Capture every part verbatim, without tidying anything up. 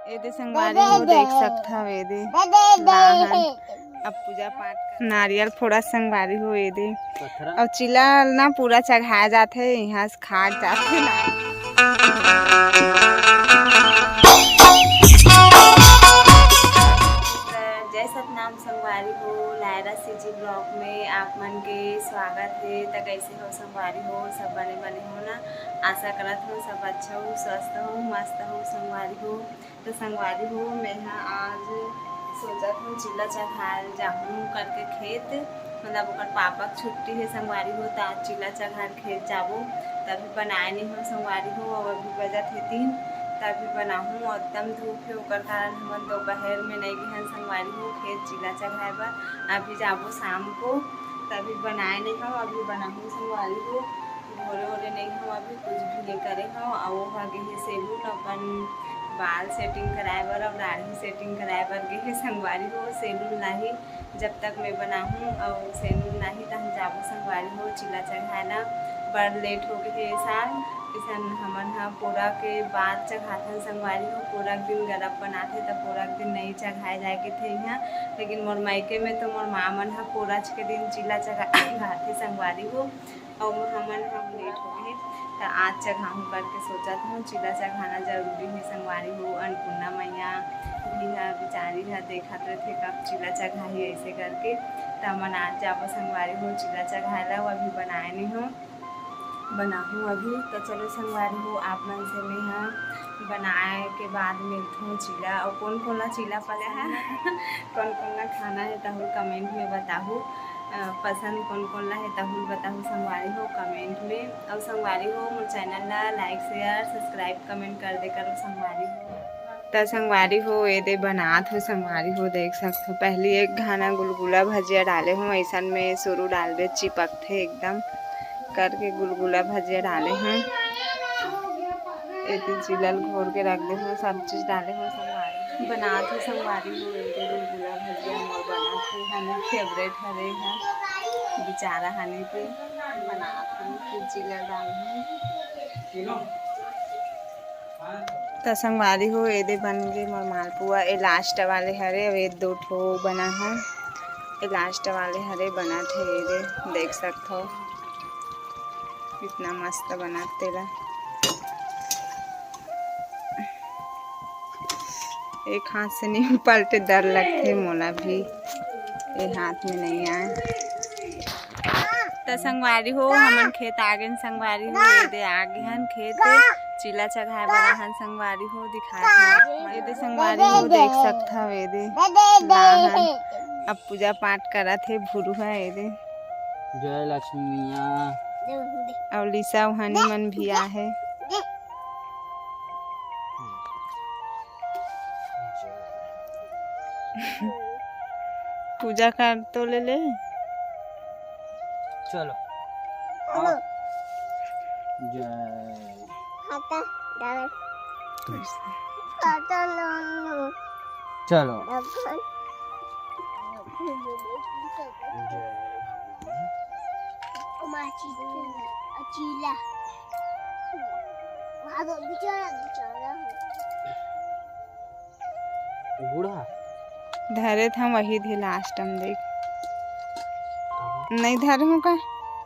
ए दे संगवारी हो, देख सकत हव, ए दे राहन। अब पूजा पाठ कर, नारियल फोड़ा संगवारी हो, ए दे। अउ चिला ना पूरा चढ़ाए जाथे, इहाँ से खा जाथे ना। जय सतनाम संगवारी हो, लायरा सीजी ब्लॉग में आप मन के स्वागत हे। त कैसे हो संगवारी हो, सब बने बने हो ना? आशा करत हो सब अच्छा हो, स्वस्थ हो, मस्त हो संगवारी हो। तो संगवारी हो, मैं ह आज सोचत हूँ चिला चघार जाहूँ करके खेत, मतलब ओकर पापा के छुट्टी हे संगवारी हो, त आज चिला चघार खेत जाबो। तभी बनाए नहीं हो संगवारी हो, और अभी बजत हे तीन, तभी बनाहूँ। और एकदम धूप हे, ओकर कारण हमन दोपहर में नहीं गेहन संगवारी हो खेत चिला चघाए बर। अभी जाबो शाम को, तभी बनाए नहीं हो, अभी बनाहूँ संगवारी हो। भोरे ओरे नहीं हो, अभी कुछ भी नहीं करे हो। और वो ह गे हे सैलून, अपन बाल सेटिंग कराए बर, अब दाढ़ी सेटिंग कराए बर गे हे संगवारी हो। सैलून लाही, जब तक मैं बनाहूँ और सैलून लाही, त हम जाबो संगवारी हो चिला चढ़ाए ला। बड़ लेट हो गे हे ए साल। इसन हमन ह पोरा के बाद चघाथन संगवारी हो। पोरा के दिन गरब बनाथे, त पोरा के दिन नहीं चघाए जाए के थे इहाँ, लेकिन मोर मायके में तो मोर माँ मन ह पोरा के दिन चिला चघाथे संगवारी हो। अउ हमन ह लेट हो गए, त आज चघाहूँ करके सोचत हूँ। चिला चघाना जरूरी हे संगवारी हो, अन्नपूर्णा मैया भी ह, बिचारी ह देखत रहिथे कब चिला चघाही ऐसे करके। त हमन आज जाबो संगवारी हो चिला चघाए ला, वो अभी बनाए नहीं हो, बनाहूँ अभी। त चलो संगवारी हो, आप मन से मैं ह बनाए के बाद मिलथूँ चिला। और कौन कौन ला चिला पसंद है, कौन कौन ला खाना है, तहू कमेंट में बताहू। अ, पसंद कौन कौन ला है, तहू बताहू संगवारी हो कमेंट में। और संगवारी हो, मोर चैनल ला लाइक, शेयर, सब्सक्राइब, कमेंट कर दे करो संगवारी हो। त संगवारी हो, ए दे बनात हो संगवारी हो, देख सकत हो। पहली एक घाना गुलगुला भजिया डाले हो, ऐसन में शुरू डाल दे, चिपकथे एकदम करके गुलगुला भजिया डाले हो। एती चिला ल घोर के रख दे हो, सब चीज डाले हो संगवारी। बनात हो संगवारी हो, ए दे गुलगुला भजिया मोर बनात हे, हमर फेवरेट हरे ह, बिचारा हनी के बनात हो, फिर चिला डाल हो। त संगवारी हो, ए दे बन गे मोर मालपुआ। ए लास्ट वाले हरे, अउ ए दो ठो बना है। ए लास्ट वाले हरे बनत हे, ए दे देख सकत हो, इतना मस्त बनत तेला। एक हाथ से नहीं पलटे, डर लगथे मोला भी, ए हाथ में नहीं आए। त संगवारी हो, हमन खेत आ गेन संगवारी हो, ए दे आ गे हन खेत, चिला चघाए बर आहन संगवारी हो, दिखात हन। ए दे संगवारी हो, देख सकत हव, ए दे राहन अब पूजा पाठ करत हे, भुरुहा ए दे। जय लक्ष्मी मैया। अउ लिसा अउ हनी मन भी आहे। पूजा कर तो ले ले। चलो। चलो। जय। खाता डाल। खाता लो। चलो। जय। माची। अचीला। वहाँ पर बेचारा, बेचारा है। बूढ़ा। धरे था वही दे लास्ट में देख। कहाँ? नहीं धरे हूँ का?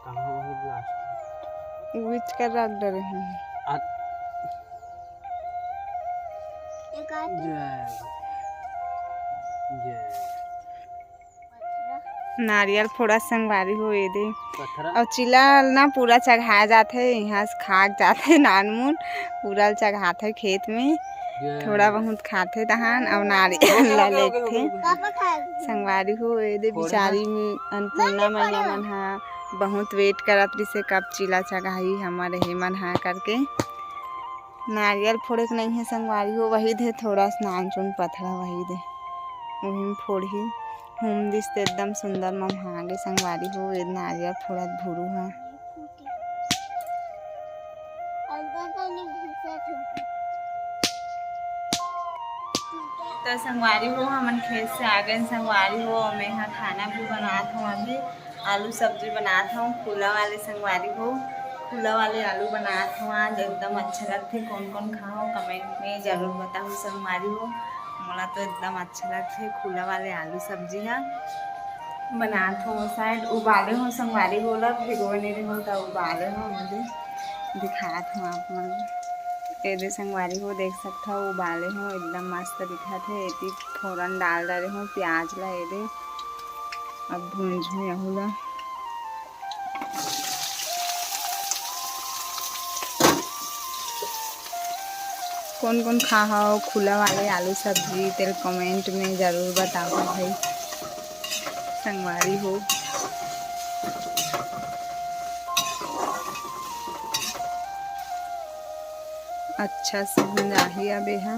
कहाँ वही लास्ट? उबिच कर रख डरे हूँ। आ-, एक आदमी। जय। जय। नारियल फोड़ा संगवारी हो ए दे। पथरा। अउ चिला ना पूरा चघाए जाथे, इहाँ से खा के जाथे नानमुन, पूरा ल चघाथे खेत में, ये। थोड़ा बहुत खाथे तहान, अउ नारियल ला लेथे। पापा खाए। संगवारी हो ए दे, थोड़े बिचारी में अन्नपूर्णा मैया मन हा बहुत वेट करत रिसे, कब चिला चघाही हमर हे मन हा करके। नारियल फोड़े के नहीं है संगवारी हो, वही दे थोड़ा स्नान चुन पथरा वही दे, वही में फोड़ही। हूम दिस ते एकदम सुंदर मम्हा गे संगवारी हो, ये नारियल फोड़त भुरू हा। त संगवारी हो, हमन खेत से आ गए संगवारी हो, मैं हा खाना भी बनात हूँ अभी। आलू सब्जी बनात हूँ, फूला वाले संगवारी हो। खुला वाले आलू बनात हूँ आज, एकदम अच्छा लगथे। कौन कौन खाओ, कमेंट में जरूर बताओ संगवारी हो। मोला तो एकदम अच्छा लगथे खुला वाले आलू सब्जी हा। बनात हूँ, शायद उबाले हूँ संगवारी हो, ला भिगोए नहीं रहूँ, त उबाले हूँ। मुझे दिखात हूँ आप मन। ये दे संगवारी हो, देख सकता हो, उबाले हूँ, एकदम मस्त दिखत हे। एती फोरन डाल डारे हूँ प्याज ला। ये दे अब भूंजहूँ यहू ला। कौन कौन खा हो खुला वाले आलू सब्जी, तेल कमेंट में जरूर बताओ भाई संगवारी हो। अच्छा सुगंध आही अब एहा।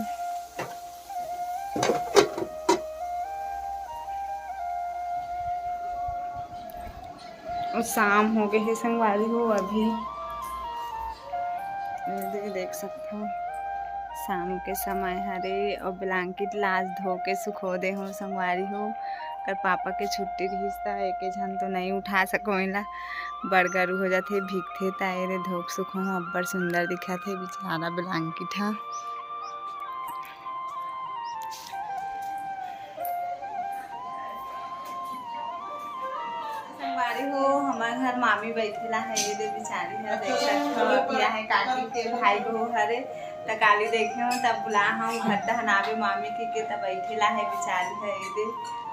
अउ शाम हो गए हे संगवारी हो। अभी दे-, देख सकथो शाम के समय हरे। अउ ब्लैंकेट लाज धो के सुखो दे हो संगवारी हो। कर पापा के छुट्टी रहिस त एके झन तो नहीं उठा सको एला, बड़ गरू हो जाथे, भीगथे। त एदे धोक सुखो हो, अब्बड़ सुंदर दिखत हे बेचारा ब्लैंकेट ह। संगवारी हो, हमर घर मामी बैठेला है, ये दे बिचारी है, देख सकत हो, पिया है, काकी के भाई बहू हरे, त काली देखे हो, तब बुला हम घर तहन आवे मामी के, के तब बैठेला है बिचारी है, ये दे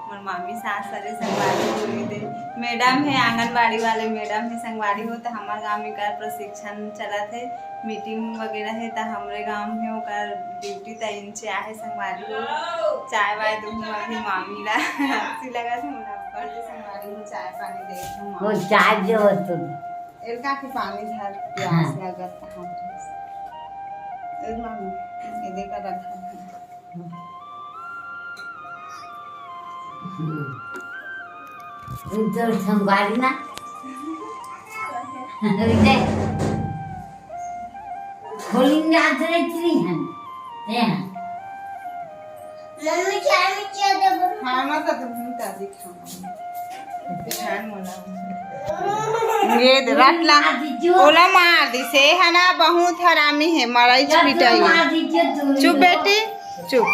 मोर मामी सास हरे संगवारी हो, ये दे मैडम है, आंगनबाड़ी वाले मैडम है संगवारी हो, त हमर गांव में कर प्रशिक्षण चलत है, मीटिंग वगैरह है, त हमरे गांव में ओकर ड्यूटी त इंचे आहे संगवारी हो। चाय वाय दूहूं अभी मामी ला। हंसी लगा थे मोला ऊपर से संगवारी हो, चाय पानी दे दूं वो मामी। चाय जो हो तुम। एलका के पानी धर प्यास हाँ। लगत हाथ में। ए मामी, ये देखा रखा है। हम्म। तू तो संगवारी ना। खोलिंग आदरे त्री हन। ते हन। मम्मी चाय में क्या देबो? हाँ, मैं तो तुम दादी खाऊंगी। ध्यान वाला। ये दे, रट ला। ओला मार दी से, है ना, बहुत हरामी है, माराई जब तू पिटाई। मार दीजिए, तू चुप बेटी, चुप। चुप,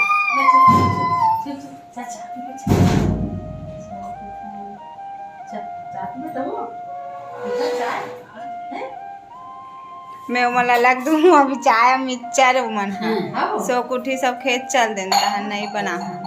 चुप, चुप, चुप। मैं ओमन ला लग दूँ, अभी चाय मिक्सचर ओमन ह। हाँ। सो कुठी सब खेत चल देन, तहन नहीं बना हूँ।